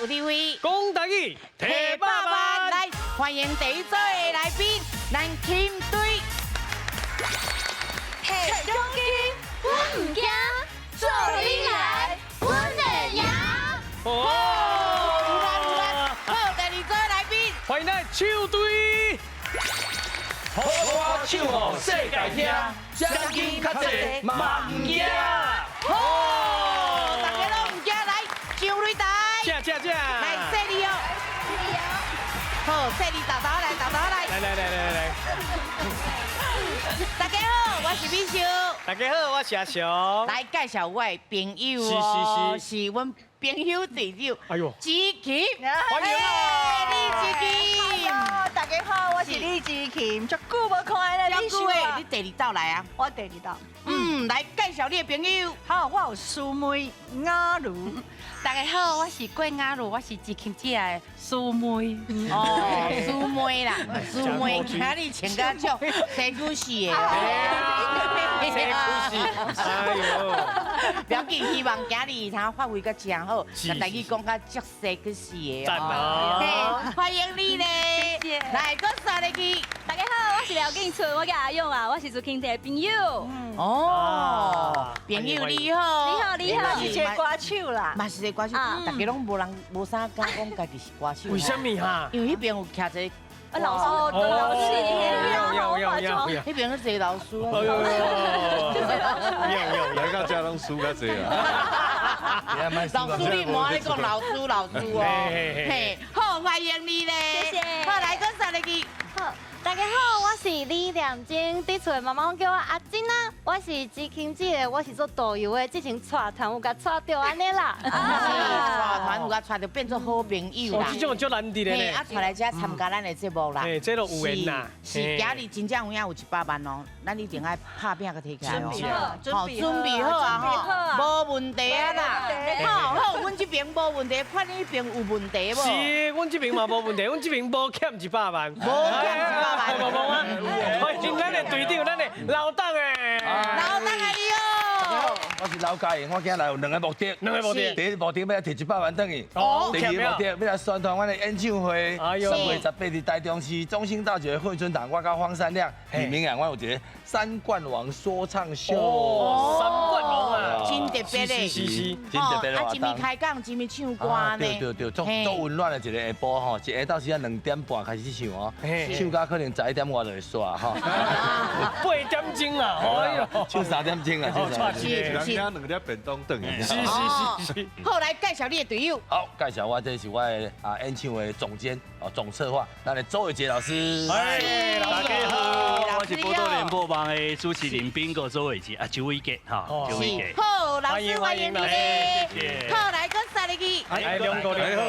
有智慧，講台語，提百萬。來歡迎第一組的來賓，咱琴隊。提獎金，阮毋驚，做你來，阮會贏。哦，有啦有啦，好，第二組來賓，歡迎咱唱隊。好歌唱予世界聽，獎金較濟嘛毋驚。好，大家攏毋驚，來上擂台。正正正。來，細膩哦。好，細膩豆豆來，豆豆來。來來來來來。大家好，我是美秀。大家好，我是阿雄。來介紹我的朋友哦，是阮朋友隊長。哎呦，子琴，歡迎啊！李子琴。大家好，我是李子琴，足久無看啦，足久的，你第二道來啊？我第二道。嗯，來介紹你的朋友。好，我有師妹雅茹。大家好，我是郭雅茹，我是子琴姐的師妹。哦，師妹啦，師妹，今日穿甲足西曲式的。西曲式，哎呦，不要緊，希望今日通發揮甲真好，共大家講甲足西曲式的。讚啊！嘿，歡迎你咧。謝謝。來，閣三個去。大家好，我是廖敬春，我叫阿勇啊，我是子琴姐的朋友。哦，朋友你好。你好，你好。是一个歌手啦。嘛是一個歌手，大家攏無人無啥敢講家己是歌手。為什麼哈？因為彼邊有徛一個老師，老師，有有有有，彼邊有一個老師。哎呦，有來到這攏輸較濟啊！老師你毋好咧講老師老師哦。嘿，好，歡迎你咧。謝謝。好，來，閣三個去。好，大家好，我是李念真，佇厝的媽媽叫我阿珍啊，我是子琴姐的，我是做導遊的，之前帶團有共帶著按呢啦。帶團有共帶著變做好朋友啦。哦，這種足難得的咧。啊，帶來遮參加咱的節目啦。嘿，這都有緣啦。是，今日真正有影有100萬哦，咱一定愛拍拚共提起來哦。好，準備好啊吼，無問題啊啦。好好，阮這邊無問題，看你彼邊有問題無？是，阮這邊嘛無問題，阮這邊無欠一百萬。無欠一百萬。無無啊！歡迎咱的隊長，咱的老董的。老董的你好。我是劉家榮，我今日來有兩個目的，兩個目的。第一個目的欲來提100萬轉去，第二個目的欲來宣傳阮的演唱會。3月18日台中市中興大學惠春堂，我佮方三亮、李明陽，阮有一個三冠王說唱秀。三冠王啊，真特別嘞，是是，真特別的啊，一面開講，一面唱歌呢。對對對，足足溫暖的一個下晡吼，一下晝時間2點半開始唱哦，唱到可能11點外就會煞吼。8點鐘啊，哎呦，唱3點鐘啊，是是。人兩粒便當轉去。是是是是。好，來介紹你的隊友。好，介紹我這是我的啊演唱會總監哦，總策劃，咱的周偉傑老師。哎，大家好，我是寶島聯播網的主持人賓哥周偉傑啊，周偉傑哈，周偉傑。好，老師歡迎你。謝謝。好，來，閣三個去。哎，兩個兩個。好，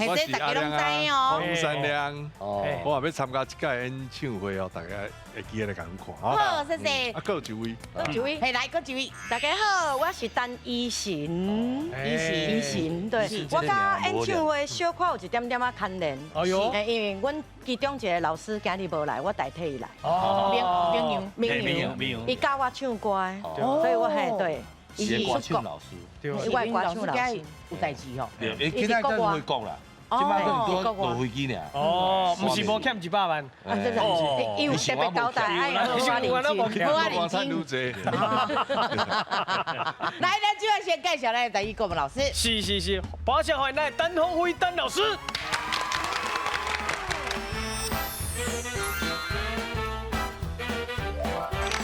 我是阿亮啊，方三亮。哦，我也欲參加這屆演唱會哦，大家會記得來共看。好，謝謝。啊，閣有一位。閣一位，嘿，來，閣一位。大家好，我是陳依晨。依晨，依晨，對，我佮演唱會小可有一點點仔牽連。哎呦，因為阮其中一個老師今日無來，我代替伊來。哦，明明陽，伊教我唱歌，所以我係對。伊是歌唱老師，對，伊我歌唱老師有代誌吼。對，伊今仔才回國啦。這擺閣是拄落飛機爾。哦，毋是無欠100萬。啊，這是伊有特別交代，愛好啊認真，好啊認真。來，咱這擺先介紹咱的台語國文老師。是是是，把聲歡迎咱的陳鳳飛陳老師。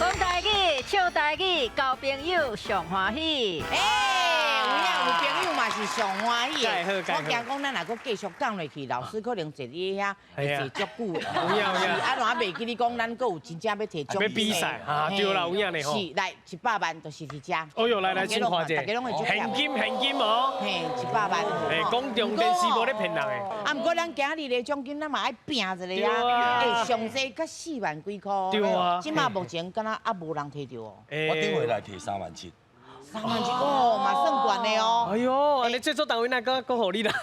講台語，唱台語，交朋友上歡喜。欸，有影有朋友嘛是上歡喜的。我驚講咱若閣繼續講落去，老師可能坐佇遐會坐足久的。有影有影。啊，怎袂記你講，咱閣有真正欲提獎金。欲比賽啊，對啦，有影呢吼。是，來100萬就是佇遮。哦喲，來來，請看者。大家攏會現金現金哦。嘿，100萬。哎，公眾電視無咧騙人的。啊，毋過咱今日的獎金，咱嘛愛拼一下啊。欸，上濟才4萬幾箍。對啊。這馬目前敢若猶無人提著哦。我頂回來提3萬7。 3萬7哦，嘛算懸的哦。哎呦，按呢製作單位若閣閣予你啦。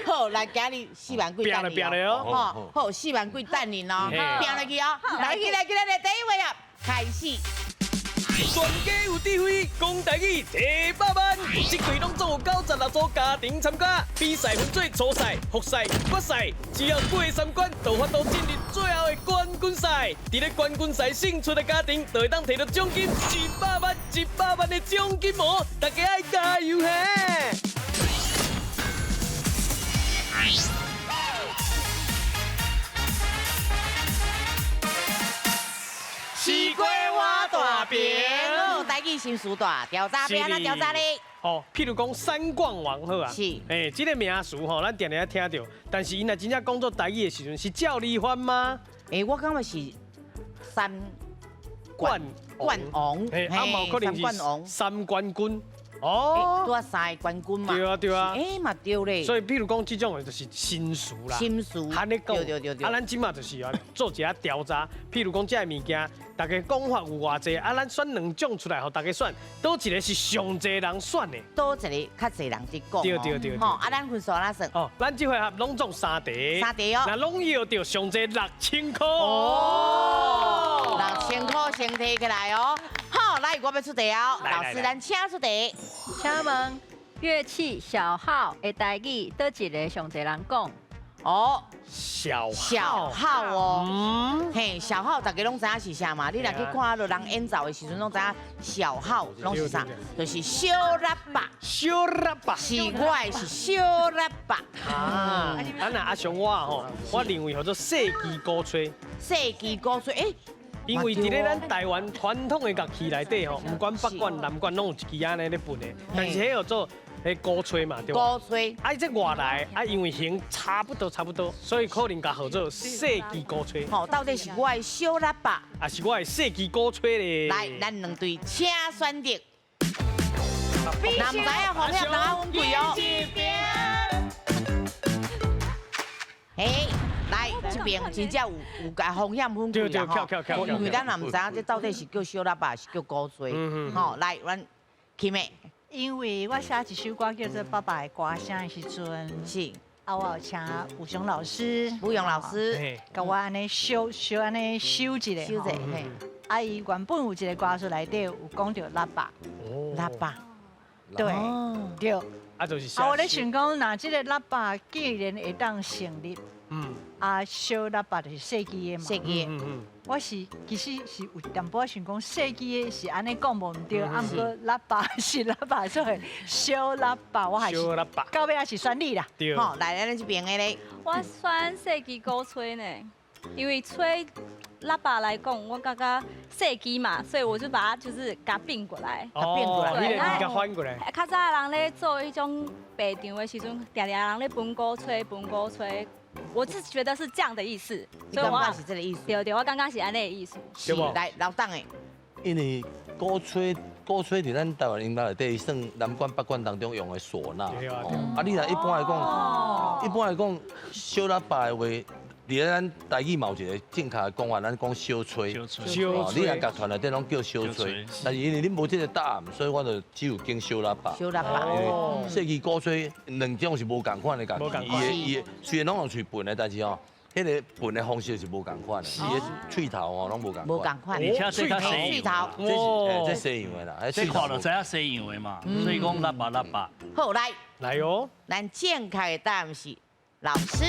好，來今日4萬幾等你哦。好，4萬幾等你哦，拼落去哦。來，去來，去，來，第一位啊，開始。全家有智慧，講台語提百萬，這季攏總有96組家庭參加，比賽分做初賽、複賽、決賽，只要過三關，就有法度進入最後的冠軍賽。佇咧冠軍賽勝出的家庭，就會當提著獎金一百萬、一百萬的獎金哦！大家愛加油嘿！西瓜我大饼，台语心事大，调查欲按怎调查咧？哦，譬如讲三冠王好啊，是，欸，这个名词吼，咱定定听著，但是𪜶若真正讲做台语的时阵，是照你翻吗？欸，我感觉是三冠冠王，欸，啊嘛有可能是三冠军。哦，拄啊三个冠军嘛。对啊对啊。欸嘛对咧。所以比如讲这种的就是新词啦。新词。按呢讲。对对对对。啊，咱这马就是啊，做一下调查，譬如讲这个物件，大家讲法有偌济，啊，咱选两种出来，予大家选，佗一个是上济人选的？佗一个较济人伫讲。对对对。吼，啊，咱分数按怎算？哦，咱这回合拢总三题。三题哦。那拢要著上济6000箍。哦。6000箍先提起来哦。好，来，我欲出题哦。老师，咱请出题。请问乐器小号的台语，佗一个上济人讲？哦，小小号哦，嘿，小号大家拢知影是啥嘛？你若去看著人演奏的时阵，拢知影小号拢是啥？就是小喇叭。小喇叭。是我的是小喇叭。啊，啊那阿雄我吼，我认为叫做世纪鼓吹。世纪鼓吹，欸。因为伫咧咱台湾传统的乐器内底吼，不管北管、南管，拢有一支按呢咧拨的。但是彼叫做彼鼓吹嘛，对无？鼓吹。啊，这外来啊，因为形差不多差不多，所以可能共号做世纪鼓吹。吼，到底是我的小喇叭，还是我的世纪鼓吹咧？来，咱两队请选择。若毋知影风险，通阮贵哦。嘿。来，这边真正有共风险分开啦吼，因为咱也毋知影这到底是叫小喇叭，还是叫鼓吹，吼。来，阮琴的。因为我写一首歌叫做《爸爸的歌声》的时阵，是啊，我有请吴雄老师，吴雄老师，共我按呢修修按呢修一下，修一下，嘿。啊，伊原本有一个歌词内底有讲著喇叭，喇叭，对对。啊，就是。啊，我咧想讲，若这个喇叭既然会当成立，啊，小喇叭就是细支的嘛。细支的。我是其实是有淡薄仔想讲，细支的是按呢讲无毋对，啊，毋过喇叭是喇叭，所以小喇叭我还是小喇叭。到尾还是选你啦。对。好，来咱这边的咧。我选细支鼓吹呢，因为吹喇叭来讲，我感觉细支嘛，所以我就把它就是共变过来。变过来，你共翻过来。较早人咧做彼种白场的时阵，定定人咧分鼓吹，分鼓吹。我是觉得是这样的意思，所以我是这个意思。对对，我刚刚是按呢个意思。是，来老党的。因为鼓吹，鼓吹伫咱台湾音乐内底算南管北管当中用的唢呐。啊，你若一般来讲，一般来讲，小喇叭的话，伫咱台语嘛有一个正确的讲法，咱讲小吹。小吹。你若乐团内底拢叫小吹，但是因为恁无这个答案，所以我就只有拣小喇叭。小喇叭。因为细支鼓吹两种是无仝款的乐器，伊的伊的虽然拢用喙歕的，但是吼，彼个歕的方式是无仝款的，伊的喙头吼拢无仝款。无仝款。而且这较西洋，这是这西洋的啦，这看就知影西洋的嘛，所以讲喇叭喇叭。好，来。来哦。咱正确的答案是老师。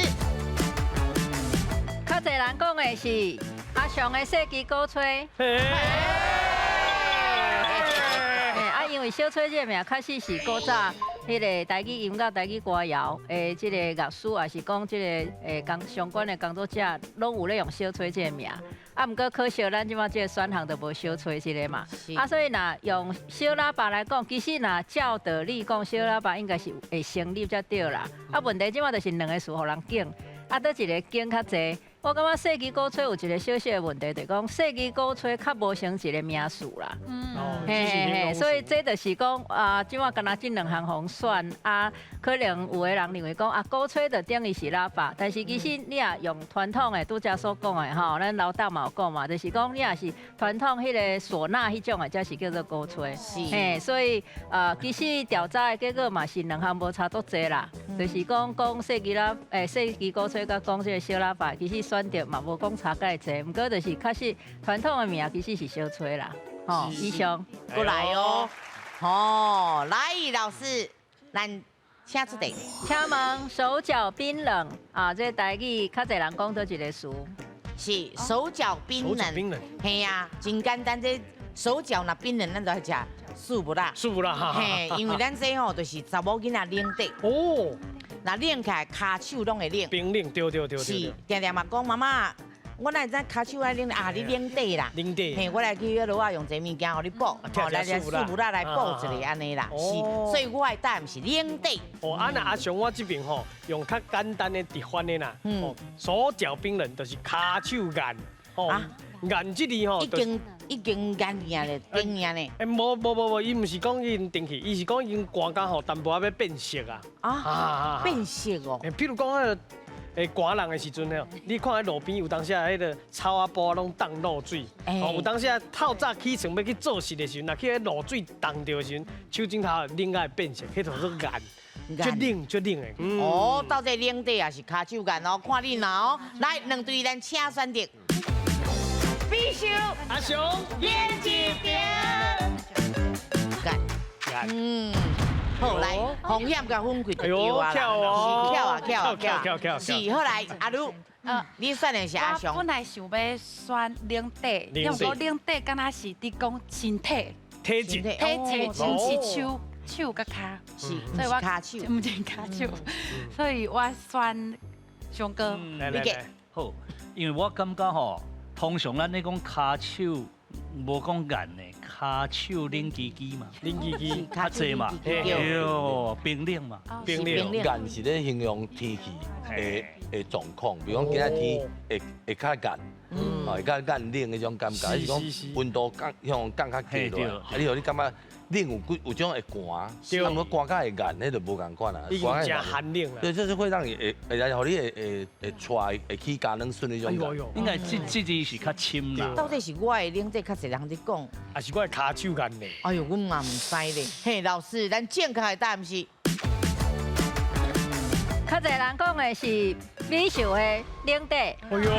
较济人讲的是阿雄的细支鼓吹。啊，因为小吹这个名确实是古早彼个台语音乐、台语歌谣的这个乐师，也是讲这个工相关的工作者，拢有咧用小吹这个名。啊，毋过可惜咱这马这个选项就无小吹这个嘛。啊，所以若用小喇叭来讲，其实若照道理讲，小喇叭应该是会成立才对啦。啊，问题这马就是两个词予人拣，啊，佗一个拣较济。我感觉细支鼓吹有一个小小的问题，就是讲细支鼓吹较无成一个名词啦。嘿嘿嘿，所以这就是讲啊，这马干焦这两项予选啊，可能有的人认为讲啊，鼓吹就等于是喇叭，但是其实你若用传统的拄才所讲的吼，咱老大嘛有讲嘛，就是讲你若是传统彼个唢呐彼种的，才是叫做鼓吹。是。嘿，所以其实调查的结果嘛是两项无差足济啦，就是讲讲细支喇，细支鼓吹佮讲这个小喇叭，其实选择嘛无讲差介济，毋过就是确实传统的名其实是小吹啦。吼，以上。過來哦，哦，來老師，咱請出題。請問手腳冰冷啊，這台語較濟人講佗一个詞？是手腳冰冷。冰冷。嘿啊，真簡單，這手腳若冰冷，咱就愛食素不啦。素不啦。嘿，因為咱這吼就是查某囡仔冷底。哦。若冷起來，跤手攏會冷。冰冷，對對對對。是，定定嘛講媽媽。我哪會知跤手愛冷啊？你冷底啦，冷底。嘿，我來去彼落仔用這物件予你補，吼，來來四物仔來補一下按呢啦。是，所以我的答案是冷底。哦，啊若阿雄我這邊吼用較簡單的直翻的啦，哦，手腳冰冷就是跤手硬，哦，硬這字吼，已經硬去咧，冰硬咧。欸，無無無無，伊毋是講已經定去，伊是講已經寒到吼淡薄仔欲變色啊。啊，變色哦。欸，譬如講彼个。欸，寒人的時陣吼，你看彼路邊有當時啊，彼个草仔埔攏凍露水，哦，有當時啊透早起床欲去做事的時陣，若去彼露水凍著的時陣，手指頭冷甲會變色，彼就做硬，足冷足冷的。哦，到底冷底也是跤手硬哦，看恁啦哦。來，兩隊咱請選擇。必須阿雄練一邊。嗯。好來，風險佮分開就對啊啦，是巧啊巧啊巧啊，是好來，阿魯，你選的是阿雄。我本來想欲選冷底，因為冷底敢若是佇講身體，體質，體質，毋是手手佮跤，是，所以我跤手，毋是跤手，所以我選雄哥。來來來，好，因為我感覺吼，通常咱咧講跤手。無講硬的，跤手冷吱吱嘛，冷吱吱，較濟嘛，對，冰冷嘛，冰冷。硬是咧形容天氣的狀況，比如講今仔天會較硬，會較硬冷彼種感覺，是講溫度降，向降較低落來，啊，你予你感覺冷有幾有種會寒，啊，毋過寒甲會硬，彼就無仝款啦。已經誠寒冷啦。對，就是會讓你會會來予你會會會掣會起加冷筍彼種感覺。應該這這字是較深啦。到底是我的冷底較濟人佇講，還是我的跤手硬咧？哎喲，阮嘛毋知咧。嘿，老師，咱正確的答案是，較濟人講的是美秀的冷底。哎喲！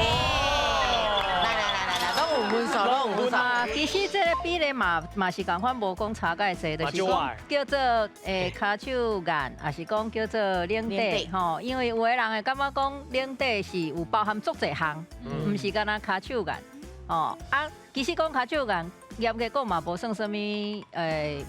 來來來來來，攏有分數，攏有分數。其實這個比例嘛是仝款，無講差介濟，就是講叫做跤手硬，也是講叫做冷底吼。因為有的人會感覺講冷底是有包含足濟項，毋是干焦跤手硬。哦啊，其實講跤手硬，嚴格講嘛，無算啥物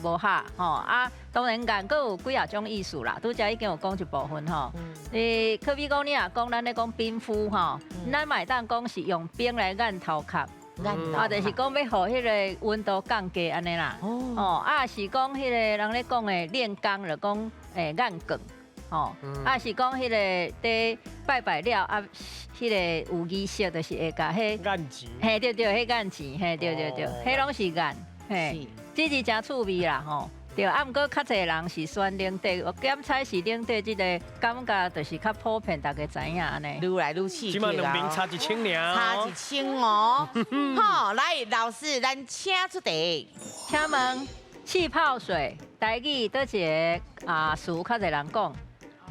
無合吼啊。當然硬閣有幾仔種意思啦，拄才已經有講一部分吼。你可比講你若講咱咧講冰敷吼，咱嘛會當講是用冰來按頭殼。啊，就是講欲予彼个溫度降低按呢啦。哦，啊是講彼个人咧講的練功，就講按棍，吼，啊是講彼个佇拜拜了啊，彼个有儀式，就是會共彼按錢，嘿對對，彼按錢，嘿對對對，彼攏是按，嘿，這字誠趣味啦吼。對，啊，毋過較濟人是選冷底，我感猜是冷底這个感覺就是較普遍，大家知影按呢。愈來愈刺激這馬兩邊差1000爾，差1000哦。好，來老師，咱請出題。請問氣泡水，台語佗一个啊詞較濟人講？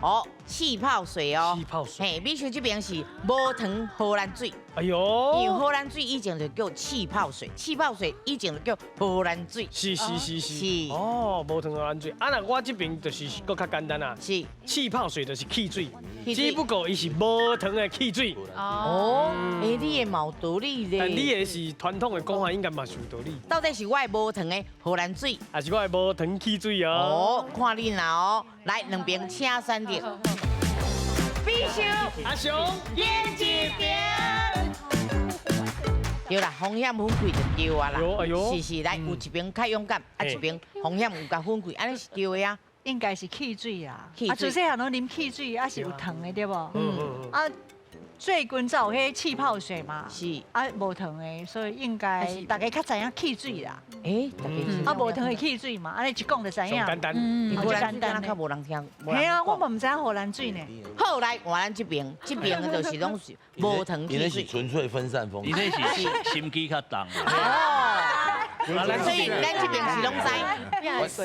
哦，氣泡水哦，氣泡水。嘿，美秀這邊是無糖荷蘭水。哎喲，因為荷蘭水以前就叫氣泡水，氣泡水以前就叫荷蘭水。是是是是。是。哦，無糖荷蘭水。啊，若我這邊就是閣較簡單啦。是。氣泡水就是汽水，只不過伊是無糖的汽水。哦，欸，你的嘛有道理咧。但你的是傳統的講法，應該嘛是有道理。到底是我的無糖的荷蘭水，還是我的無糖汽水啊？哦，看恁啦哦。來，兩邊請選擇。必須阿雄演一遍。對啦，風險分開就對啊啦。哎喲，是是，來有一邊較勇敢，啊一邊風險有共分開，按呢是對的啊。應該是汽水啊，啊，自細漢攏啉汽水，啊是有糖的對無？嗯。啊，最近才有彼氣泡水嘛，是啊，無糖的，所以應該大家較知影汽水啦。欸，啊，無糖的汽水嘛，按呢一講就知影。簡單，荷蘭水較無人聽。嘿啊，我嘛毋知影荷蘭水呢。好，來換咱這邊，這邊的就是攏是無糖汽水。伊那是純粹分散風險。伊那是心機較重。所以咱這邊是攏知。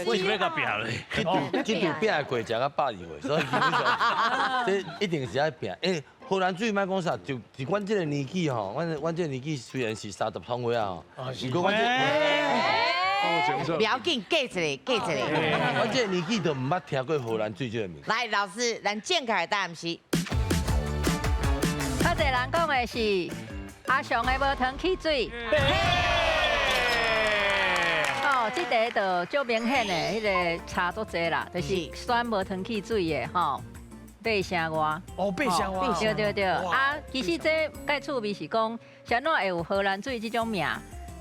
為什麼欲共拚咧？這場拚的過程才120歲，所以基本上這一定是愛拚。欸，荷兰水莫讲啥，就伫阮这个年纪吼，阮这个年纪虽然是30通岁啊，毋过阮这，不要紧，过一个，过一个。阮这个年纪都毋捌听过荷兰水这个名。来，老师，咱正确的答案是。较济人讲的是阿雄的无糖汽水。哦，这个就足明显的，彼个差足济啦，就是选无糖汽水的吼，八成外。哦，八成外。对对对，啊，其实这介趣味是讲，啥怎会有荷兰水这种名？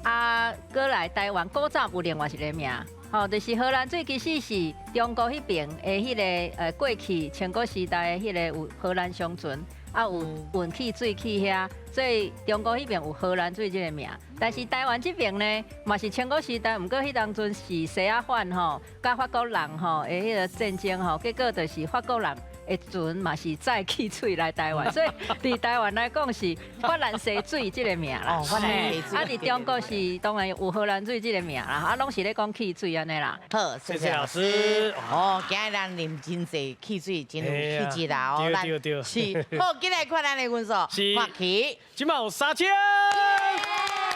啊，过来台湾古早有另外一个名，吼，就是荷兰水其实是中国彼边的彼个过去清国时代的彼个有荷兰商船。啊，有运汽水去遐，所以中国彼边有荷兰水这个名。但是台湾这边呢，嘛是清国时代，毋过彼当阵是西仔番吼，佮法国人吼的彼个战争吼，结果就是法国人的船嘛是载汽水来台湾，所以伫台湾来讲是法兰西水这个名啦。哦，法兰西水。啊，伫中国是当然有荷兰水这个名啦，啊，拢是咧讲汽水按呢啦。好，谢谢老师。哦，今日咱啉真济汽水，真有气质啦哦。对对对。是。好，进来看咱的分数。是。看起。这摆有3000。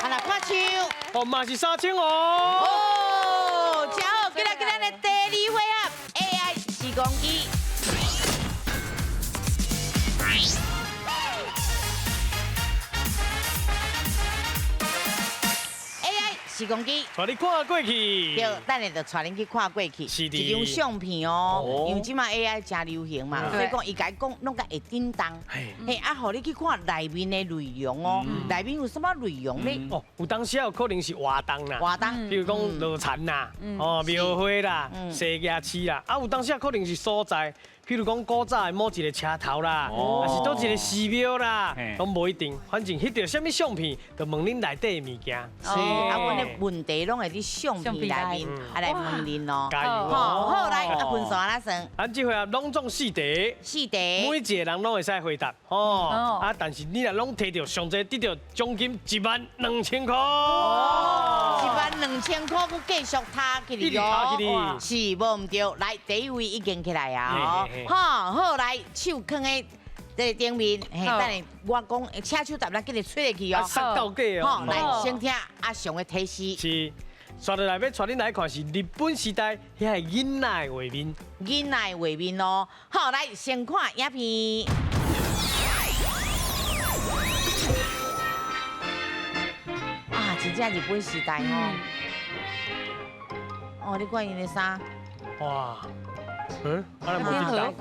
啊，来看手。哦，嘛是3000哦。哦，真好，进来今咱的第二回合 AI 时光机。时光机，带你看过去。对，等下就带恁去看过去。是的。一张相片哦，因为这马 AI 真流行嘛，所以讲伊共你讲拢共会叮当。嘿，啊，予你去看内面的内容哦，内面有啥物内容呢？哦，有当时有可能是活动啦，活动，比如讲落田啦，哦，庙会啦，西夜市啦，啊，有当时可能是所在。譬如讲古早的某一个车头啦，还是佗一个寺庙啦，拢无一定。反正翕著啥物相片，就问恁内底的物件。是，啊，阮的问题拢会伫相片内面，啊来问恁咯。加油！好，好来，啊分数按怎算？咱这回啊，拢总4题。 4题。每一个人拢会使回答。哦。啊，但是你若拢提著，上济得著奖金12000块。哦。12000块，阁继续踢起去哦。是，无毋对。来，第一位已经起来啊。好，好来，手囥在这个顶面，嘿，等下我讲，请手答，咱紧来吹入去哦。杀到底哦。好，来先听阿雄的提示。是，刷落来欲带恁来看是日本时代遐个囡仔的画面。囡仔的画面哦。好，来先看影片。啊，真正日本时代吼。哦，你看伊的衫。哇。嗯，啊，无听到。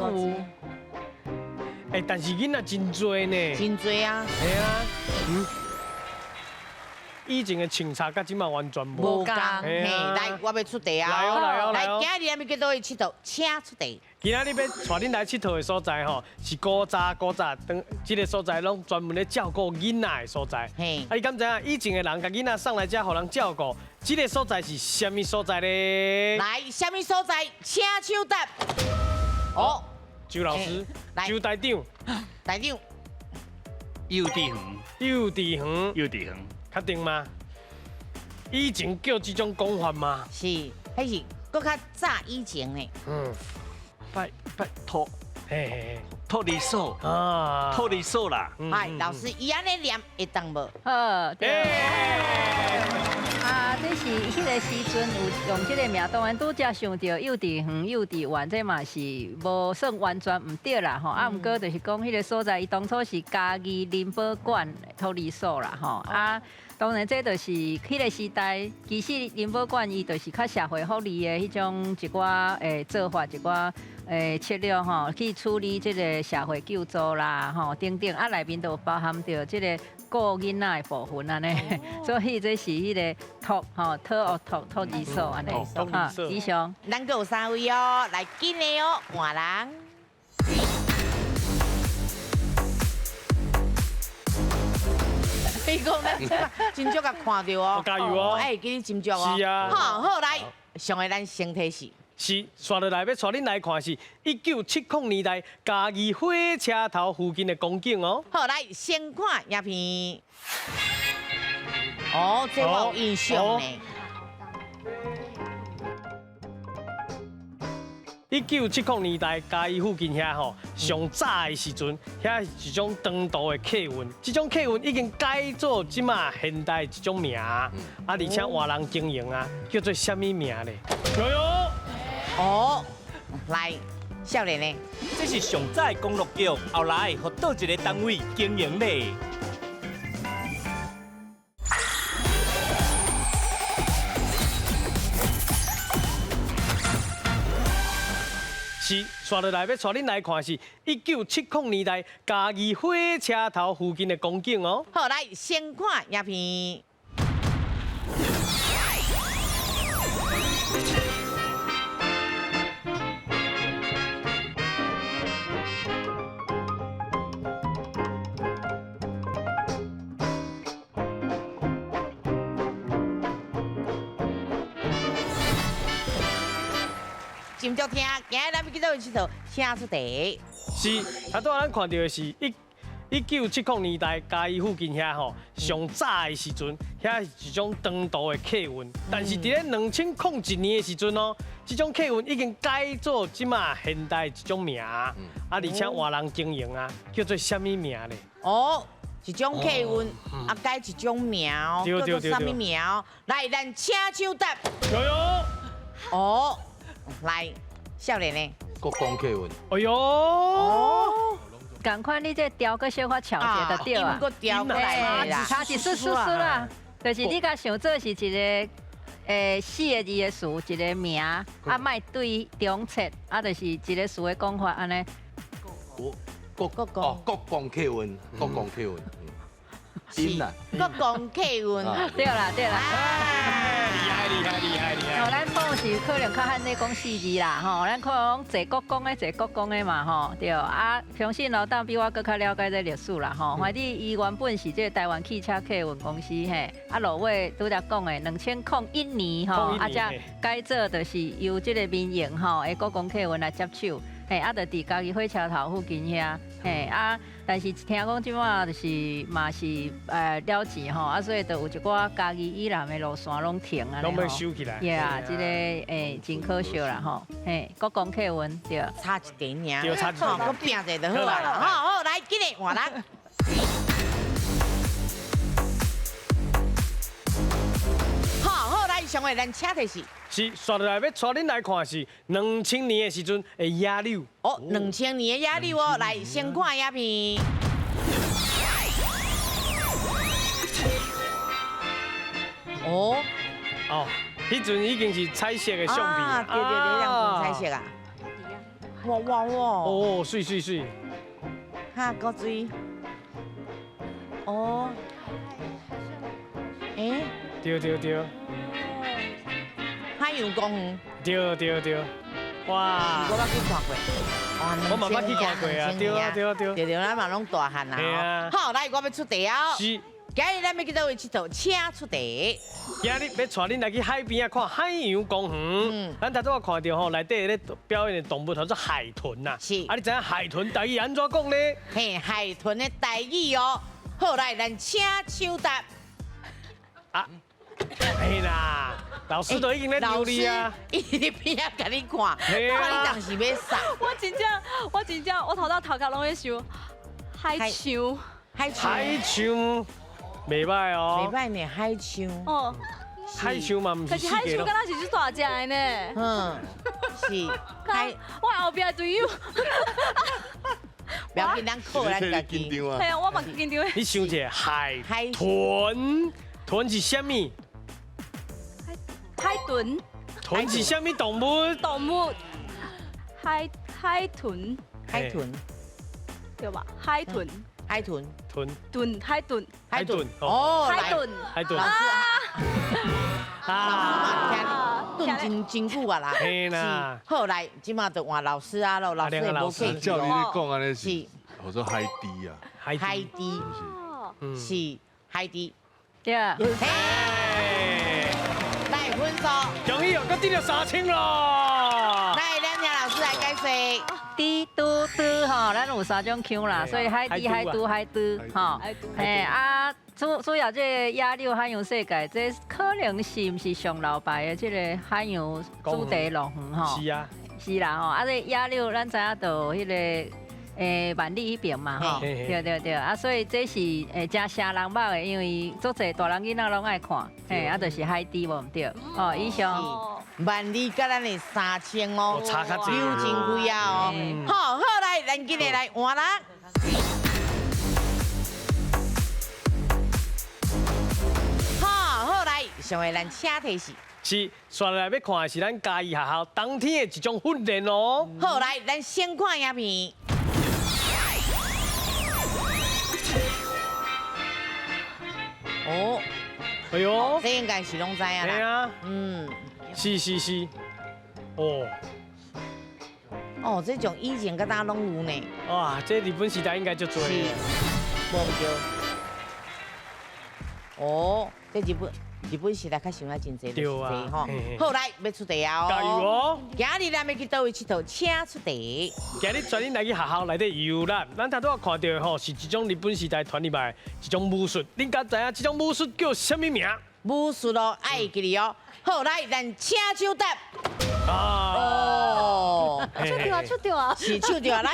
哎，但是囡仔真济呢。真济啊。系啊。嗯。以前的穿插佮这马完全无仝。嘿，来，我欲出题啊。来哦，来哦，来。今日咱欲去佗位𨑨迌？请出题。今仔日欲带恁来𨑨迌的所在吼，是古早古早，当这个所在拢专门咧照顾囡仔的所在。嘿。啊，你敢知影以前的人共囡仔送来遮，予人照顾？这个所在是啥物所在咧？来，啥物所在？请手答。哦，周老师，周台长，台长，幼稚园，幼稚园，幼稚园，确定吗？以前叫这种讲法吗？是，彼是阁较早以前呢。嗯，拜拜托，嘿嘿，托儿所啊，托儿所啦。哎，老师，伊按呢念会当无？好，对。啊，这是彼个时阵有用这个名，当然拄才想著幼稚园、幼稚园，这嘛是无算完全毋对啦吼。啊，毋过就是讲彼个所在，伊当初是嘉义林保馆托儿所啦吼。啊，当然这就是彼个时代，其实林保馆伊就是较社会福利的彼种一寡做法，一寡策略吼，去处理这个社会救助啦吼等等。啊，内面都有包含著这个顾囡仔的部分按呢，所以这是彼个托吼托托托儿所按呢，哈，以上。咱阁有3位哦，来紧的哦，换人。你讲咱这真少共看著哦，加油哦！哎，记你真少哦。是啊。好，好来，上个咱先提示。是，刷落来欲带恁来看是1970年代嘉义火车头附近的光景哦。好，来先看影片。哦，这我有印象呢。1970年代嘉义附近遐吼，上早的时阵，遐是一种长途的客运，这种客运已经改做这马现代一种名，啊，而且换人经营啊，叫做啥物名咧？哟哟，哦，来，少年的，这是上早的公路局，后来予佗一个单位经营咧。是，紲落来欲带恁来看是1970年代嘉义火车头附近的光景哦。好，来先看影片。真足听，今日咱欲去佗位𨑨迌，请出题。是，啊，拄仔咱看到的是1970年代嘉义附近遐吼，上早的时阵，遐是一种长途的客运，但是伫咧2001年的时阵哦，这种客运已经改做这马现代一种名，啊，而且换人经营啊，叫做啥物名咧？哦，一种客运啊，改一种名哦，叫做啥物名？来，咱请抢答。哟哟，哦。来，少年的国光客运。哎哟，仝款你这调阁小可巧一下就对啊，调过来啦，差一丝丝丝啦，就是你共想做是一个四个字的词，一个名，啊，莫对中切，啊，就是一个词的讲法按呢。国国哦，国光客运，国光客运。是国光客运，对啦对啦。厉害厉害厉害厉害！哦，咱讲是可能较罕咧讲四字啦，吼，咱可能讲坐国光的坐国光的嘛，吼，对啊。相信老当比我阁较了解这历史啦，吼。反正伊原本是这个台湾汽车客运公司，嘿，啊，落尾拄才讲的2001年，吼，啊，才改做就是由这个民营吼的国光客运来接手，嘿，啊，就伫嘉义火车头附近遐，嘿，啊。但是听讲这马就是嘛是了钱吼，啊，所以就有一寡嘉义以南的路线拢停啊，拢欲收起来。对啊，这个真可惜啦吼，嘿，国光客运对，差一点尔，对，差一点，阁拼一下就好啊。好好来，紧来换人。好好来，上位咱请的是。是，紲落来欲带恁来看是2000年的时阵的野柳。哦，2000年的野柳哦，来先看影片。哦，哦，彼阵已经是彩色的相片。啊，对对对，两阵彩色啊。哇哇哇！哦，媠媠媠。哈，够水。哦。欸。对对对。海洋公园。对对对，哇！我捌去看过，我嘛捌去看过啊，对啊对啊对。对对，咱嘛拢大汉啊。好，来，我欲出题哦。是。今日咱欲去佗位𨑨迌，请出题。今日欲带恁来去海边仔看海洋公园。咱头拄仔看著吼，内底咧表演的动物叫做海豚呐。是。啊，你知影海豚台语按怎讲咧？嘿，海豚的台语哦。好，来，咱请抢答。啊，嘿啦。老师都已经咧教你啊，伊伫边仔共你看，看你当时欲啥。我真正，我真正，我头到头壳拢咧想海象，海海象，袂䆀哦，袂䆀呢，海象。哦，海象嘛，毋是。可是海象敢若是足大只的呢。嗯，是。海，我后壁队友。不要紧，咱靠咱家己。系啊，我嘛紧张。你想一下，海豚，豚是啥物？海豚，豚是啥物动物？动物，海海豚，海豚，对吧？海豚，海豚，豚，豚，海豚，海豚，哦，海豚，海豚。老师嘛听炖真真久啊啦。嘿啦。好来，这马就换老师啊咯，老师也无客气。照你咧讲按呢是，我说海猪啊，海猪，是海猪。对。来分数，恭喜哦，阁得著3000咯。来，咱请老师来解释。猪嘟嘟吼，咱有三种腔啦，所以海猪、海猪、海猪吼。嘿啊，主要这个野柳海洋世界，这可能是毋是上老牌的这个海洋主题乐园吼？是啊。是啦吼，啊這野柳咱知影就彼个萬里彼邊嘛吼，對對對，啊所以這是誠聲人目的，因為足濟大人囡仔攏愛看，嘿，啊就是海豬無毋對，哦，以上。萬里佮咱的3000哦，差較濟，溜真開啊哦。好，好來，咱今日來換人。好，好來，上個咱請提示。是，紲來欲看的是咱嘉義學校冬天的一種訓練哦。好，來，咱先看影片。哦，哎呦，這應該是攏知影啦。對啊，嗯，是是是，哦，哦，這種以前佮當攏有呢。哇，這日本時代應該足濟。是，無毋對。哦，這日本時代較想啊真濟，對啊，吼。好，來，欲出題啊！加油哦！今日咱欲去佗位𨑨迌，請出題。今日帶恁來去學校內底遊覽，咱頭拄仔看著的吼是一種日本時代傳入來的一種武術，恁敢知影這種武術叫啥物名？武術哦，愛會記得哦。好，來，咱請手答。哦，手著啊，手著啊，是手著啊，來。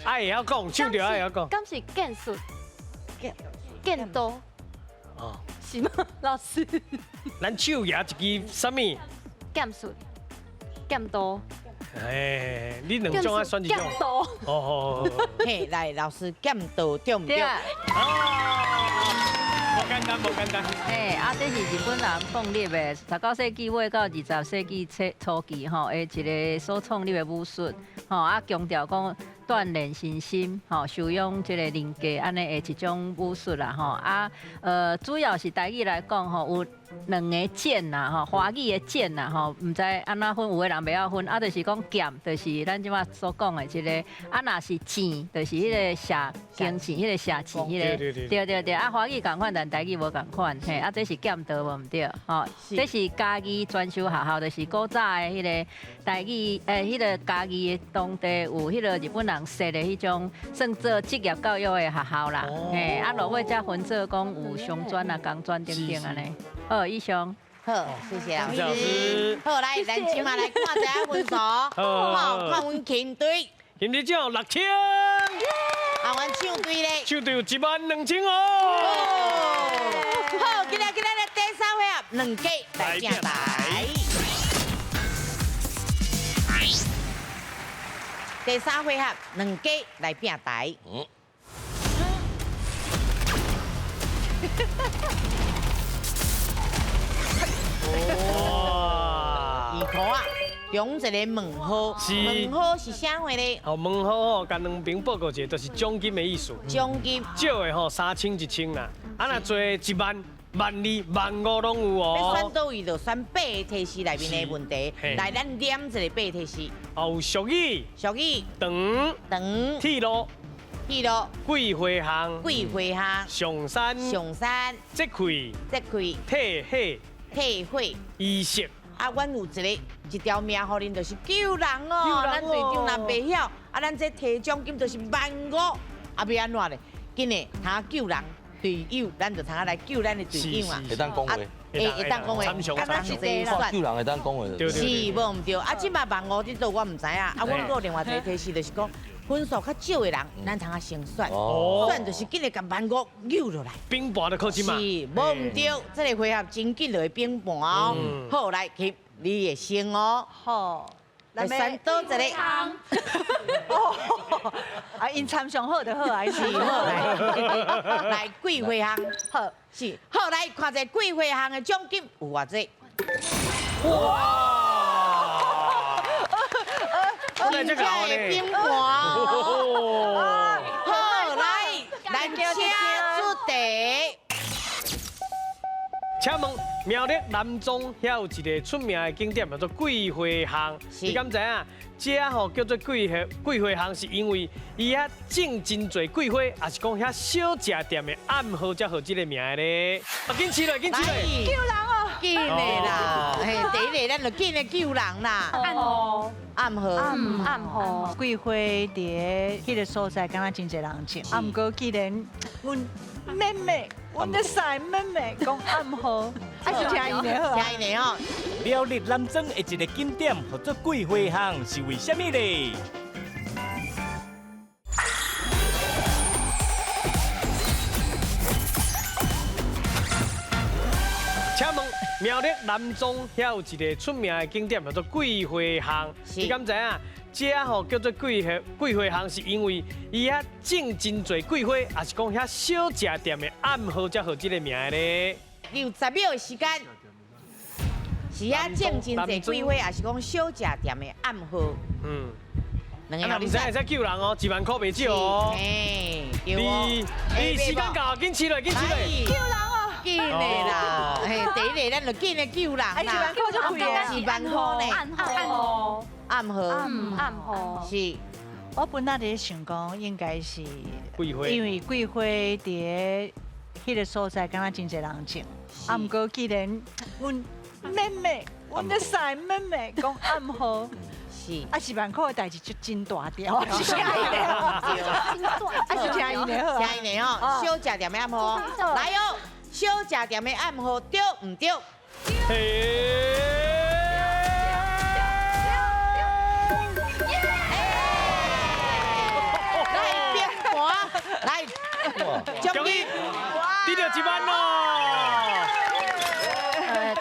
愛會曉講，手著愛會曉講。敢是劍術？劍道。哦。是嗎，老師？咱手舉一支啥物？劍術、劍道。哎，你兩種愛選一種。劍道。哦哦哦。嘿，來，老師，劍道對毋對？哦，無簡單，無簡單。嘿，啊，這是日本人創立的，19世紀尾到20世紀初期吼，的一個所創立的武術，吼啊，強調講鍛鍊身心，吼，修養這個人格，按呢的一種武術啦，吼啊，主要是台語來講，吼，有兩个劍啦，吼，華語的劍啦，吼，毋知按怎分，有的人袂曉分，啊，就是講劍，就是咱這擺所講的這个，啊，若是箭，就是彼个射弓箭，彼个射箭，彼个，對對對，啊，華語仝款，但台語無仝款，嘿，啊，這是劍道無毋對，吼，這是嘉義專修學校，就是古早的彼个台語，彼个嘉義的當地有彼个日本人設的彼種算做職業教育的學校啦，嘿，啊，落尾才分做講有商專啊、工專等等按呢。好，以上。好，謝謝老師。好，來，咱這馬來看一下分數。好，看阮琴隊。琴隊獎6000。啊，阮唱隊咧。唱隊有12000哦。好，今日今日咧第三回合兩家來拼台。第三回合兩家來拼台。哇！2箍啊，中一个问号，问号是啥货咧？哦，问号吼，共两边报告一下，就是奖金的意思。奖金少的吼3000、1000啦，啊若济1万、12000、15000拢有哦。欲选佗位就选八个提示内面的问题，来，咱念一个八个提示。哦，有俗语、俗语、长、长、铁路、铁路、桂花巷、桂花巷、上山、上山、节气、节气、退火、退火、仪式。啊，阮有一条命，予恁就是救人哦。咱队长若袂曉，啊，咱這提獎金就是15000，啊，欲按怎咧？緊的，通救人隊友，咱就通來救咱的隊友啊。會當講話，會當講話，啊，咱是這選。救人會當講話。是，無毋對。啊，這擺15000佇佗我毋知影。啊，阮閣有另外一个提示，就是講分數較少的人，咱通先選。選就是緊的共15000扭落來。平盤就靠這嘛。是，無毋對。這个回合真緊就會平盤哦。好，來，去，你會先哦。好。來選佗一个。哦，啊，𪜶參上好就好啊，是好來，來桂花巷，好是好來看一下桂花巷的獎金有偌濟。哇！真正的冰盤哦。好，來，咱請出題。請問苗栗南庄遐有一个出名的景點叫做桂花巷，你敢知影？這吼叫做桂花巷，是因為伊遐種真濟桂花，抑是講遐小食店的暗號才號這个名的咧？啊，緊起來，緊起來！救人哦，緊的啦，嘿，第一个咱就緊的救人啦。暗號，暗號，暗號。桂花佇彼个所在，敢若真濟人種。啊，毋過既然阮妹妹。阮的三妹妹讲暗号，啊是听𪜶的好。听𪜶的吼。苗栗南庄的一个景点，号做桂花巷，是为啥物咧？请问苗栗南庄遐有一个出名的景点，叫做桂花巷，你敢知影？这吼叫做桂花巷，是因为伊遐种真济桂花，抑是讲遐小食店的暗号才号这个名咧？你有10秒的时间，是遐种真济桂花，抑是讲小食店的暗号？嗯，两个毋知会使救人哦，1万块袂少哦。嘿，对哦。你时间到，紧起来，紧起来。救人哦，紧的啦，嘿，第一个咱就紧的救人啦。1万块就贵的，1万块呢？暗号。暗号，暗号是。我本来伫想讲，应该是桂花，因为桂花伫彼个所在，敢若真济人种。啊，毋过既然阮妹妹，阮的三妹妹讲暗号，是啊，1万块的代志就真大条，是听𪜶的，啊是听𪜶的好，听𪜶的吼，小食店的暗号，来哦，小食店的暗号对毋对？来，奖金，得到1万咯！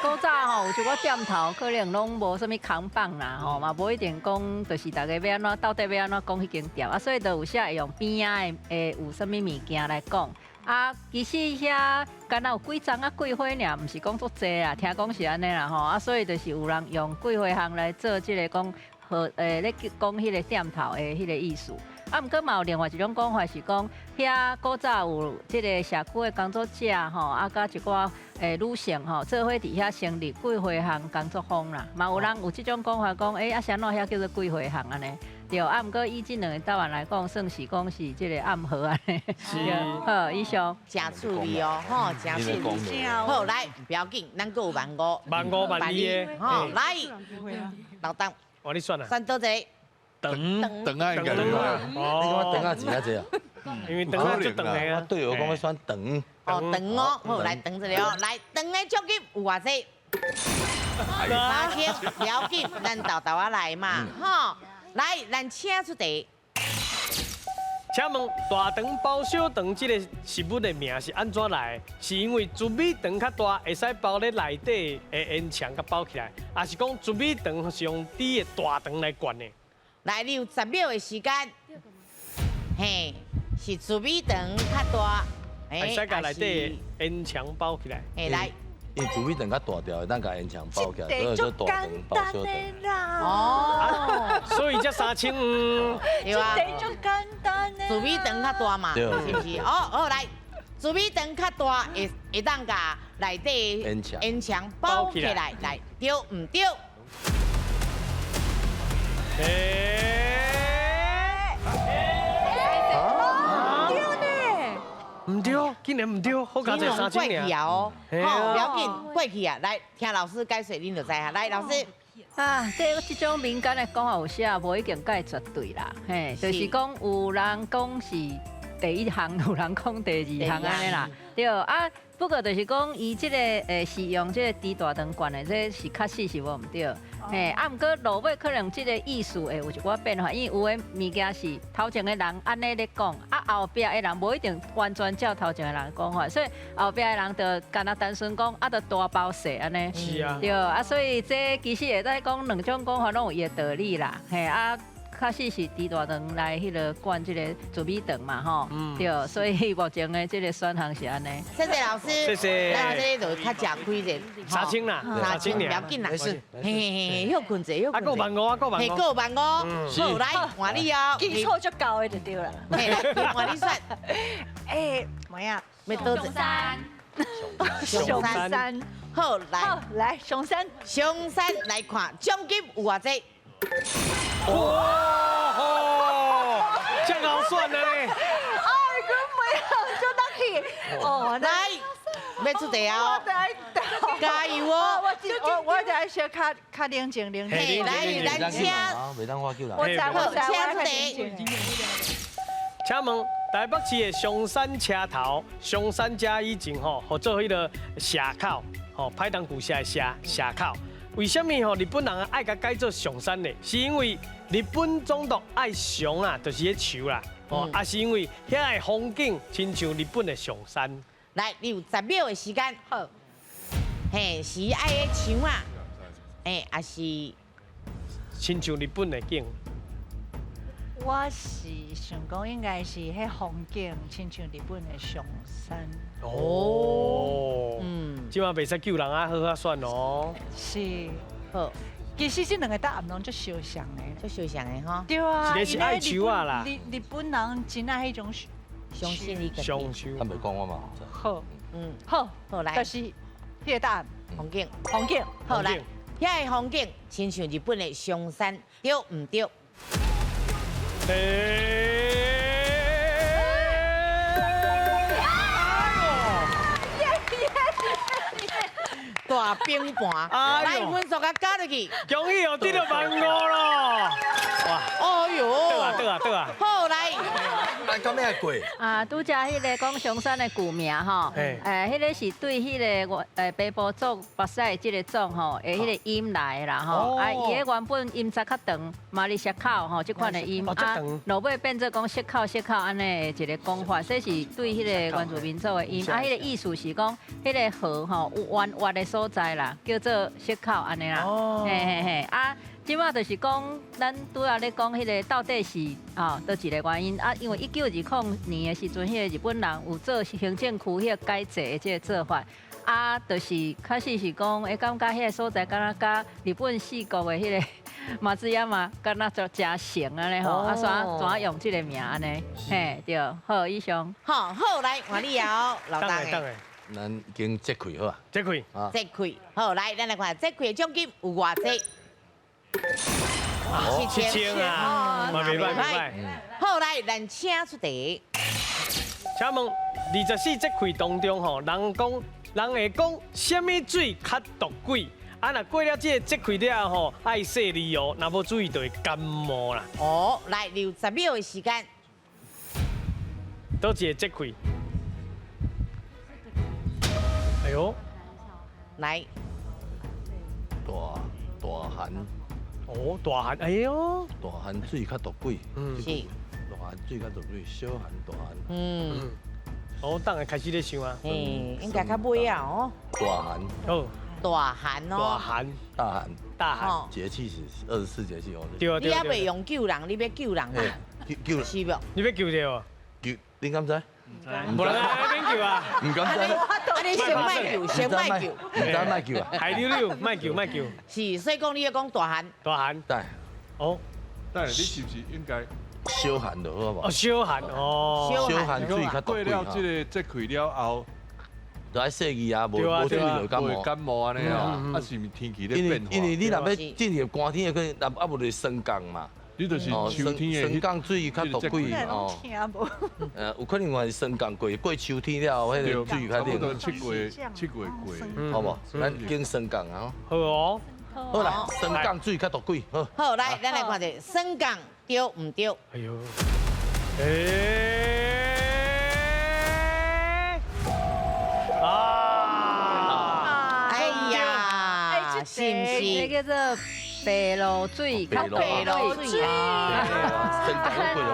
古早吼有一寡店头可能拢无啥物扛棒啦，吼嘛无一定讲，就是大家欲按怎，到底欲按怎讲彼间店啊，所以就有时会用边仔的有啥物物件来讲。啊，其实遐敢若有几丛啊桂花尔，毋是讲足济啦，听讲是按呢啦吼，啊，所以就是有人用桂花巷来做这个讲，和咧讲彼个店头的彼个意思。啊，毋过嘛有另外一种讲法是讲，遐古早有这个社区的工作者吼，啊，佮一寡女性吼，做伙伫遐成立桂花巷工作坊啦。嘛有人有这种讲法讲，啊，啥怎遐叫做桂花巷按呢？对，啊，毋过以这两个答案来讲，算是讲是这个暗号按呢。是。好，以上。真趣味哦，吼，真趣味。好，来，不要紧，咱阁有万五。万五万二的。吼，来，老邓。哇，你选啊？选佗一个？长长仔应该是吧？你感觉长仔是较济啊？因为长仔足长的啊。对，我讲欲选长。哦，长哦，好，来长一个哦，来长的奖金有偌济？3000，不要紧，咱豆豆仔来嘛，吼，来，咱请出题。请问大肠包小肠这个食物的名是按怎来的？是因为糯米肠较大，会使包咧内底的烟肠佮包起来，抑是讲糯米肠是用猪的大肠来灌的？来，你有10秒的时间。嘿，是糯米肠较大，会使共内底烟肠包起来。嘿，来。因为糯米肠较大条，会当共烟肠包起来，所以叫大肠包小肠。哦，所以才3500。对啊。这题足简单的。糯米肠较大嘛，是毋是？哦，好来，糯米肠较大，会当共内底烟肠包起来，来，对毋对？对呢？毋对，竟然毋对，好佳哉3000 过去啊哦，好，不要紧，过去啊，来听老师解说，恁就知啊。来，老师，啊，这种民间的讲法有时啊，无一定介绝对啦，嘿，就是讲有人讲是第一项，有人讲第二项按呢啦，对啊。不过就是讲，伊这个是用这个猪大肠灌的，这是确实是无毋对。嘿，啊，毋过落尾可能这个意思会有一寡变化，因为有的物件是头前的人按呢咧讲，啊后壁的人无一定完全照头前的人讲法，所以后壁的人就干焦单纯讲，啊，就大包细按呢。是啊。对啊，所以这其实会使讲两种讲法拢有伊的道理啦。嘿啊。确实是猪大肠来彼个灌这个糯米肠嘛，吼，对，所以目前的这个选项是按呢。谢谢老师，谢谢。咱这个就较食亏者，3000啦，3000不要紧啦，没事，嘿嘿嘿，休困者，休困者。啊，阁万五啊，阁万五。嘿，阁万五，好，来换你哦。基础足够的就对了。嘿，来换你选。哎，妹啊，欲佗一山。上山。好，来来上山，上山来看奖金有偌济。哇吼，这好选的咧！哎，阮妹啊，足得气哦，来，欲出题哦，加油哦！我得爱小较较冷静冷静。来，咱请，袂当我叫人。我知我知，请出题。請問台北市的松山車頭，松山遮以前吼，號做彼个社口，吼，歹當舊社的社社口。為啥物吼日本人愛共改做松山呢？是因為日本總督愛松啊，就是彼樹啦，哦，啊是因為遐的風景親像日本的松山。來，你有10秒的時間。好，嘿，是愛彼樹啊，嘿，還是親像日本的景？我是想講應該是彼風景親像日本的松山。哦，這馬袂使救人啊，好好選哦。是，好。其實這兩個答案攏足相像的，足相像的吼。對啊，一個是愛樹啊啦。日本人真愛彼種相信你。松樹。他袂講我嘛。好，好，好來。就是彼個答案。風景，風景，好來，遐個風景親像日本的松山，對毋對？大冰盤，來分數共加落去，恭喜哦，得著15,000咯！哇，哎喲，對啊對啊對啊，好來，啊，到尾過啊，拄才彼个講松山的舊名吼，彼个是對彼个北部族北勢的這个族吼，的彼个音來的啦吼，啊，伊个原本音節較長，嘛哩石口吼，這款的音，啊，落尾變做講石口石口按呢的一个講法，這是對彼个原住民族的音，啊，彼个意思是講彼个河吼有彎彎的所在啦，叫做石口按呢啦，嘿嘿嘿，啊。這馬就是講，咱拄仔咧講彼个到底是啊，佗一个原因啊？因為1920年的時陣，彼个日本人有做行政區彼个改制的這個做法，啊，就是確實是講，會感覺彼个所在敢若佮日本四國的彼个松山敢若就誠像按呢吼，啊，所以怎用這個名按呢？嘿，對，好，以上。好，好來換你哦，老大的。咱已經節氣好啊。節氣。節氣，好來，咱來看節氣的獎金有偌濟？7000啊，嘛袂歹袂歹。好來，咱請出題。請問24節氣當中吼，人會講啥物水較毒鬼？啊，若過了這個節氣了後吼，愛洗離哦，若無注意就會感冒啦。哦，來留10秒的時間。佗一个節氣？哎喲，來。大寒。哦，大寒，哎喲，大寒水較毒鬼，是，大寒水較毒鬼，小寒大寒。哦，等下開始咧想啊。應該較尾啊，哦。大寒。哦。大寒哦。大寒。大寒。大寒。節氣是24節氣哦。對啊對啊。你還袂用救人，你欲救人啊？救是無？你欲救著？救，你敢知？無啦，免救啊！毋敢知。啊，你先莫救，先莫救，毋知莫救啊！海溜溜，莫救，莫救。是，所以講你欲講大寒。大寒。對。哦。但你是不是應該小寒就好無？哦，小寒哦。小寒水較毒。過了這個節氣了後，就愛洗衣啊，無無水就感冒。感冒按呢啊，啊是毋是天氣咧變化？因為你若欲進入寒天的，可能啊無就是霜降嘛。你就是秋天的霜降水較毒鬼哦。有可能嘛是霜降過過秋天了後，彼个水較冷。差不多7月7月過，好無？咱經霜降啊。好哦。好啦，霜降水較毒鬼。好。好，來，咱來看者霜降對毋對？哎喲。啊！哎呀，是毋是？這叫做白露水，白露水啊！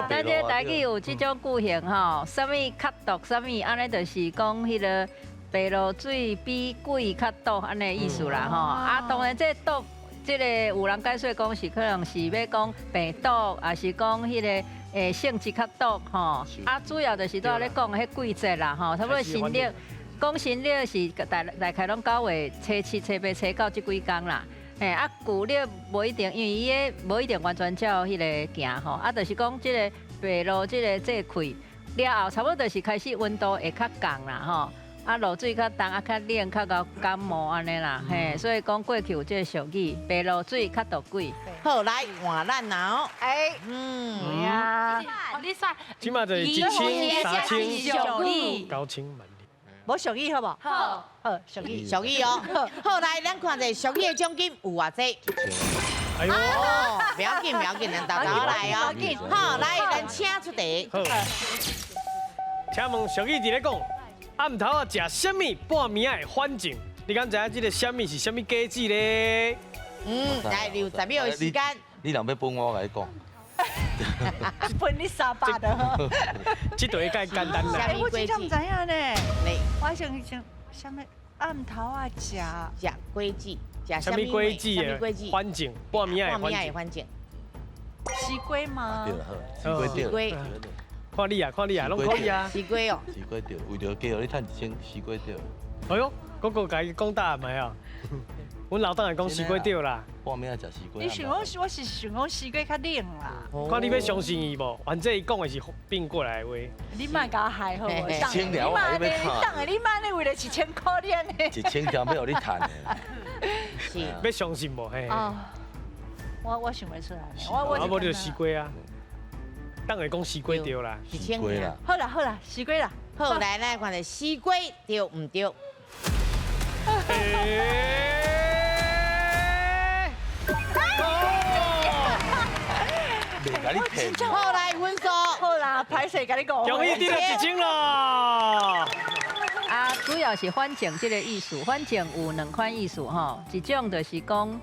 咱這台語有這種句型吼，啥物較毒，啥物按呢，就是講彼个白露水比鬼較毒按呢意思啦吼。啊，當然這毒，這个有人解說講是可能是欲講病毒，抑是講彼个性質較毒吼。啊，主要就是拄仔咧講彼季節啦吼，差不多新曆，講新曆是大概攏9月初7、初8、初9這幾工啦。嘿，啊，舊曆無一定，因為伊个無一定完全照彼个行吼，啊，就是講這个白露這个節氣了後，差不多就是開始溫度會較降啦吼，啊，露水較重，啊，較冷，較𠢕感冒按呢啦，嘿，所以講過去有這个俗語，白露水較毒鬼。好，來換咱啦哦。哎，啊，你算，這馬就是1000、3000、9000萬。無俗語好無？好，好俗語，俗語哦。好，來，咱看者俗語的獎金有偌濟？哎呦，不要緊，不要緊，咱豆豆來哦。好，來，咱請出題。好，請問俗語佇咧講，暗頭仔食啥物半暝仔會反症？你敢知影這個啥物是啥物果子咧？嗯，來留10秒的時間。你若欲分我，我共你講。分你300就好。這題較簡單啦。欸，我真正毋知影呢。我想想，啥物暗頭仔食食果子，食啥物果子的？反正半暝仔會反正。西瓜嗎？對啦，好，西瓜對。看你啊，看你啊，攏可以啊。西瓜哦。西瓜對，為著加予你趁1000，西瓜對。哎呦，嗰個共伊講答案沒啊？阮老董會講西瓜對啦。半暝仔食西瓜。你想講，我是想講西瓜較冷啦。看你欲相信伊無？反正伊講的是變過來的話。你莫共我害好無？你莫按呢，等下你莫按呢為著1000箍你按呢。1000條欲予你趁的。是。欲相信無？嘿。我想袂出來。我啊，無就西瓜啊。等下講西瓜對啦。西瓜啦。好啦好啦，西瓜啦。好，來來看著西瓜對毋對？好來分數，好啦，歹勢共你講。恭喜得了1000啦！啊，主要是反正這個意思，反正有兩款意思吼，一種就是講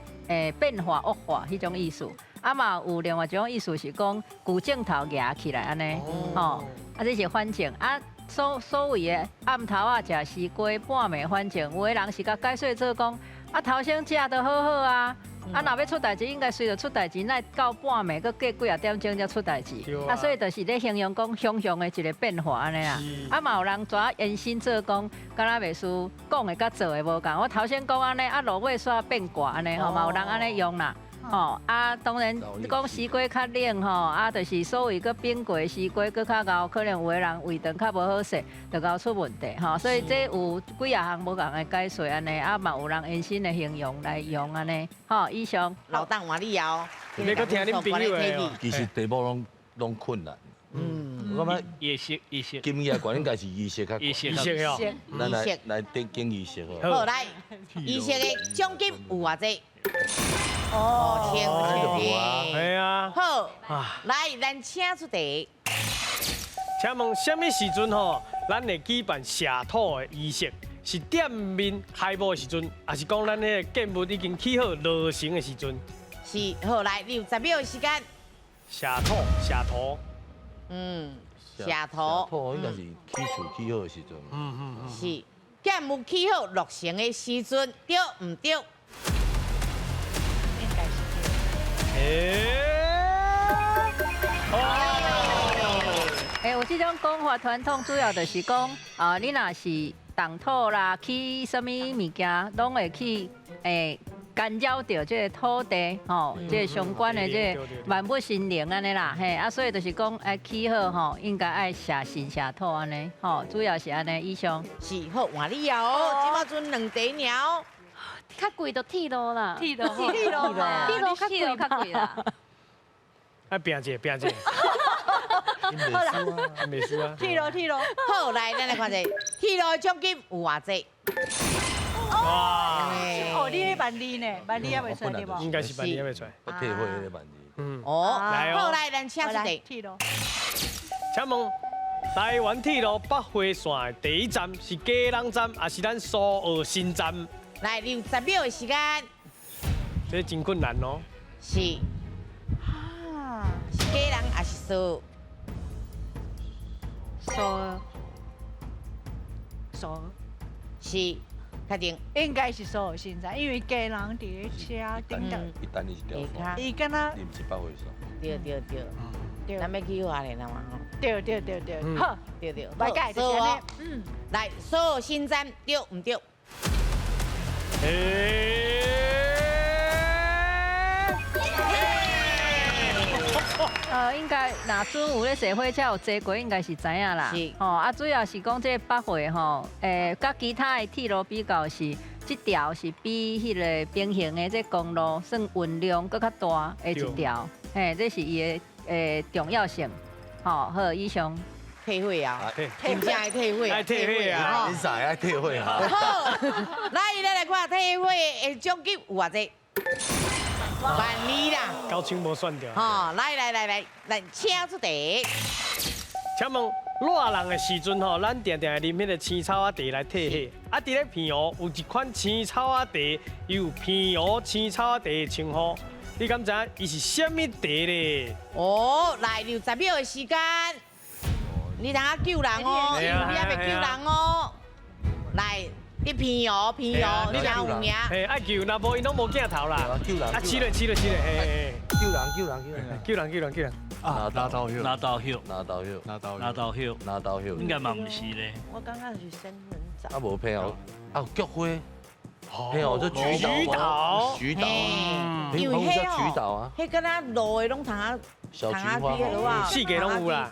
變化惡化彼種意思，啊嘛有另外一種意思是講舊鏡頭夯起來按呢，吼，啊這是反正啊。所謂的暗頭仔食西瓜，半暝反正，有的人是共解說做講，啊頭先食得好好啊，啊若欲出代誌，應該隨著出代誌，哪會到半暝，閣過幾仔點鐘才出代誌？啊，所以就是咧形容講雄雄的一個變化按呢啦。啊嘛有人怎延伸做講，敢若袂輸講的佮做的無仝。我頭先講按呢，啊落尾煞變卦按呢吼，嘛有人按呢用啦。吼啊，當然講西瓜較冷吼，啊，就是所謂閣冰過的西瓜閣較𠢕，可能有的人胃腸較無好勢，就𠢕出問題吼。所以這有幾仔項無仝的解說按呢，啊嘛有人延伸的形容來用按呢。吼，以上。老鄧換你哦。你閣聽恁朋友的。其實題目攏困難。嗯。我感覺儀式儀式。金額懸應該是儀式較。儀式儀式哦。咱來點儀式好。好來，儀式的獎金有偌濟？哦，千千，係啊。好，來，咱請出題。請問啥物時陣吼，咱會舉辦謝土的儀式？是店面開幕的時陣，抑是講咱彼个建物已經起好落成的時陣？是，好，來，你有10秒的時間。謝土，謝土。嗯，謝土。土應該是起厝起好的時陣。是，建物起好落成的時陣，對毋對？欸，有這種講法傳統，主要就是講啊，你若是動土啦，起啥物物件，攏會去干擾著這個土地吼，這個相關的這個萬物生靈按呢啦，嘿啊，所以就是講愛起好吼，應該愛謝神謝土按呢，吼，主要是按呢。以上是好換你哦，這擺陣兩題爾。較貴就鐵路啦，鐵路，鐵路，鐵路較貴，較貴啦。啊，拼者，拼者。好啦，袂輸啊。鐵路，鐵路。好，來，咱來看者，鐵路的獎金有偌濟？哇！哦，你彼萬字呢？萬字猶袂出來對無？應該是萬字猶袂出來。我退會彼萬字。嗯。哦，來哦。好，來，咱請出題。鐵路。請問台灣鐵路北回線的第一站是基隆站，抑是咱蘇澳新站？來，你有10秒的時間。這真困難哦。是。啊。是基隆抑是蘇？蘇。蘇。是，確定。應該是蘇澳新站，因為基隆佇咧車頂頭。伊等伊是條線。伊敢若。伊毋是北回線。對對對。對。咱欲去花蓮了嘛吼。對對對對。好。對對。袂改就是按呢。嗯。來，蘇澳新站對毋對？應該若準有咧坐火車有坐過，應該是知影啦。吼，啊，主要是講這個北回吼，佮其他的鐵路比較是，這條是比彼个平行的這公路算運量閣較大的一條，嘿，這是伊的重要性。吼，好，以上。退會啊！真正愛退會，愛退會啊！你啥愛退會啊？好，來，咱來看退會的獎金有偌濟？万里啦。高清无选著。吼，来来来来，来请出题。请问热人的时阵吼，咱定定会啉彼个青草仔茶来退火。啊，伫咧澎湖有一款青草仔茶，伊有澎湖青草仔茶的称呼。你敢知影伊是啥物茶咧？哦，来60秒的时间，你通啊救人哦，你还袂救人哦。来，你澎湖，澎湖，你真有名。嘿，爱救，若无𪜶拢无镜头啦。救人。啊，试咧，试咧，试咧，嘿。救人，救人，救人，救人，救人，救人。啊，拿刀叶，拿刀叶，拿刀叶，拿刀，拿刀叶，拿刀叶，应该嘛毋是咧。我刚刚是仙人掌。啊，无澎湖，啊，菊花，澎湖做菊岛，菊岛，因为彼叫菊岛啊，彼敢若路的拢通啊，小菊花，四个拢有啦，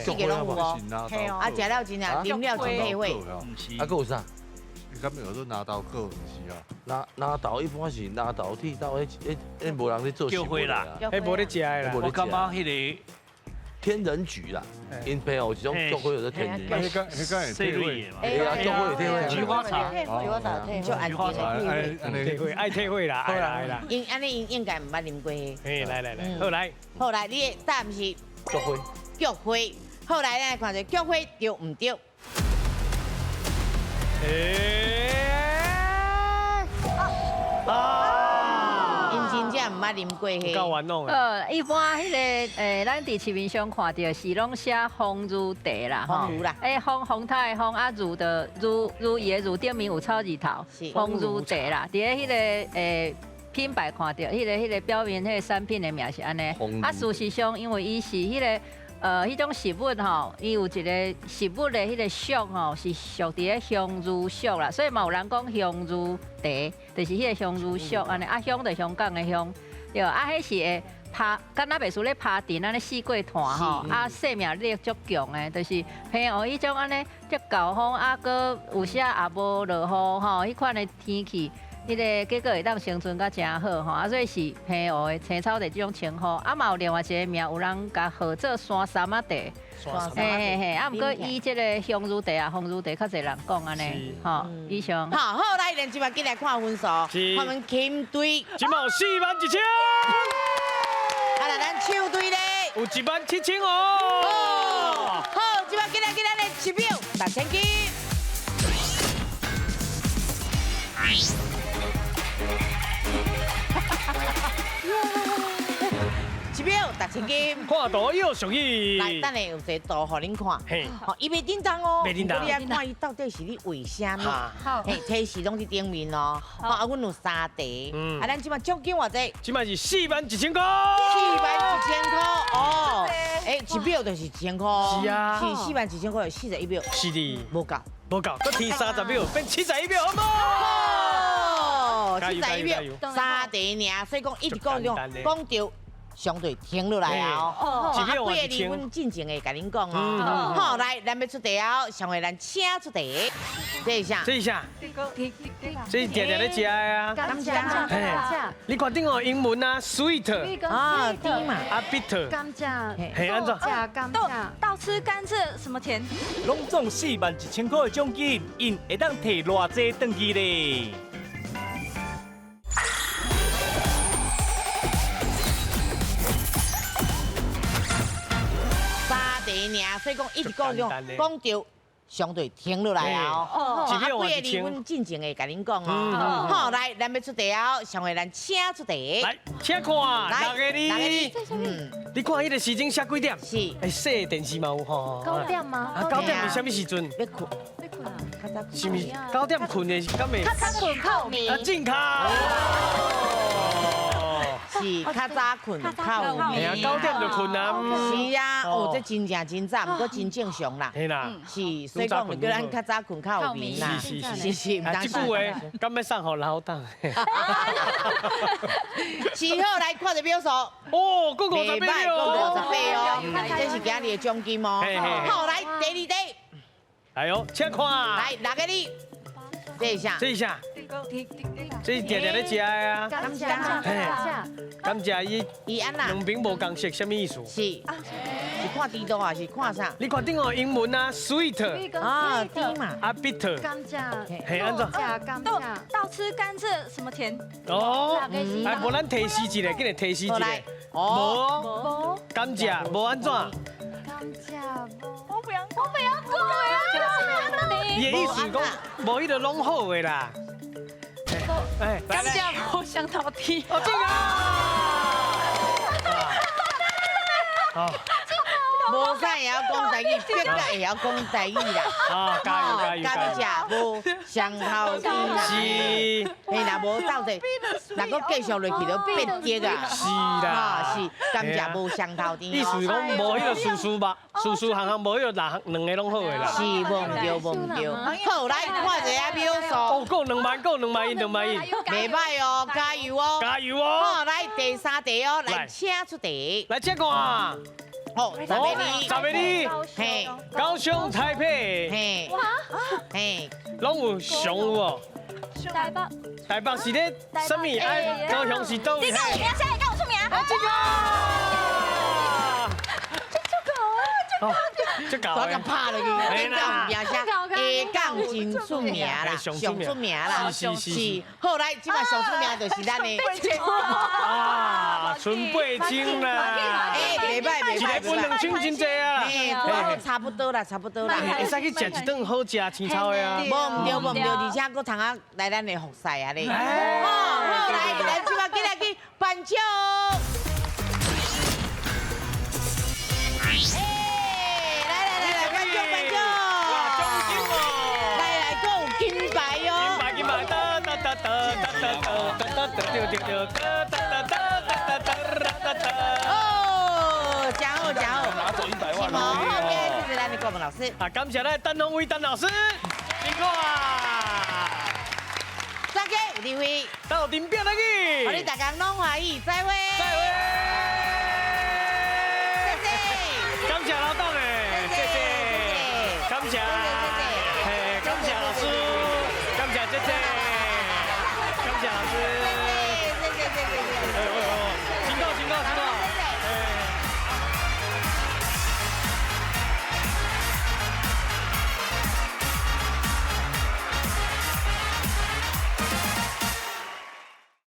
四个拢有哦。啊，食了真正，啉了真退火。啊，阁有啥？你敢有做拿刀果，毋是啊？拿刀一般是拿刀剃刀，彼无人咧做。菊花啦，彼无咧食的啦。我感觉彼个天人菊啦，𪜶澎湖有一种菊花叫做天人菊。彼个彼个会退火嘛？对啊，菊花会退火。菊花茶，菊花茶退就按菊花茶，退火，爱退火啦，爱啦爱啦。𪜶按呢𪜶应该毋捌啉过。嘿，来来来，好来。好来，你的答案是菊花。菊花，好来，咱来看一下菊花对毋对？啊！𪜶真正毋捌啉过彼。够玩弄。一般彼个咱伫市面上看著是拢写风如茶啦，风如啦。风风太的风啊，如的如如伊的如顶面有草字头，风如茶啦。伫咧彼个品牌看著，彼个表面彼个产品的名是按呢。啊，事实上因为伊是彼个。彼种食物吼，伊有一个食物的彼个属吼，是属伫咧香芋属啦，所以嘛有人讲香芋茶，就是彼个香芋属按呢，啊香就香港的香，对，啊彼是会拍，敢若袂输咧拍电按呢四季团吼，啊生命力足强的，就是澎湖彼种按呢，足厚风啊，阁有时也无落雨吼，彼款的天气。彼个结果会当生存甲诚好吼，啊，所以是澎湖的青草茶这种称呼，啊嘛有另外一个名，有人共号做山参仔茶，嘿嘿嘿，啊，毋过以这个香芋茶啊、风芋茶较济人讲按呢，吼，以上。好，好，来，咱这摆紧来看分数，我们琴队，这摆有4万1千，啊，来咱手队咧，有1万7千哦。好，这摆紧来紧来来1秒6000金。1秒6000金，看图又属于。来，等下有一个图予恁看。嘿，好，伊袂叮当哦。袂叮当。你爱看伊到底是咧画啥物？好。嘿，提示拢伫顶面哦。好，啊，阮有三题。嗯。啊，咱这摆奖金偌济？这摆是4万1千块。4万1千块哦。欸，1秒就是1000块。是啊。是4万1千块，41秒。是的。无够。无够，阁提30秒，变71秒，好无？哦，71秒，三题尔，所以讲一直讲讲讲著。相对停落来啊！哦，啊，几个字阮进前会共恁讲哦。好，来，咱欲出题哦，上回咱请出题。这一下，这一下，这是定定咧食的啊。甘蔗，甘蔗。你看顶哦，英文啊，sweet 啊，甜嘛，啊，bitter。甘蔗，嘿，按怎？甘蔗。倒吃甘蔗什么甜？拢总4万1千块的奖金，𪜶会当提偌济转去咧？所以讲一直讲讲讲著相对停落来啊！哦，啊，几个字阮进前会共恁讲哦。好，来，咱欲出题哦，上回咱请出题。来，请看，六个字。嗯，你看彼个时钟写几点？是。欸，细电视嘛有吼。九点吗？啊，9点是啥物时阵？欲睏。欲睏啊？是毋是9点睏的？敢会？较早睏较有眠。啊，正确。是较早睏较有眠。嘿啊，9点就睏啊。是啊，哦，这真正真早，毋过真正常啦。嘿啦。是，所以讲叫咱较早睏较有眠啦。是是是是，啊，这句话敢欲送予老董？是好，来看一下表数。哦，阁58秒，阁58哦，这是今日的奖金哦。好，来第二题。来哦，请看。来6个字。这一下。这一下。这是定定咧食的啊。甘蔗。甘蔗。甘蔗伊伊按怎？两边无仝色，啥物意思？是是看甜度还是看啥？你看顶哦英文啊，sweet 啊，甜嘛。啊，bitter。甘蔗。嘿，按怎？甘倒倒吃甘蔗什么甜？哦，哎，无咱提示一下，紧来提示一下。哦，无甘蔗无按怎？甘蔗无。我不要，我不要讲，伊的意思讲，无彼个拢好的啦。哎，甘蔗无双头甜。哦，这个。啊。无啥会晓讲台语，逼甲会晓讲台语啦。啊，加油加油！甘蔗无双头甜啦。是。嘿，若无斗阵，若阁继续落去就变质啊。是啦。是甘蔗无双头甜。意思讲无彼个丝丝吧，丝丝行行无彼个哪两个拢好的啦。是，无毋对，无毋对。好，来看一下秒数。哦，够2万，够2万一，2万一。袂歹哦，加油哦。加油哦。好，来第三题哦，来请出题。来这个。哦，10个字，10个字，嘿，高雄、台北，嘿，嘿，拢有上有哦。台北，台北是咧啥物？哎，高雄是佗位？你讲有名，谁会讲有出名？啊，这个，这个，我甲拍落去，顶港有名声，下港真出名啦，上出名啦，是。好来，这摆上出名就是咱的。啊，陈佩青啦，哎，袂歹袂歹，一个分两千真济啊，哎，差不多啦，差不多啦。会使去食一顿好食青草的啊。无毋对，无毋对，而且阁通啊来咱的复赛啊咧。好，好来，咱这摆紧来去颁奖。哦，真好真好，拿走100万。好，谢谢咱的国文老师。啊，感谢咱陈宏威陈老师，辛苦啊！大家有机会到阵变来去，予你大家拢欢喜，再会。再会。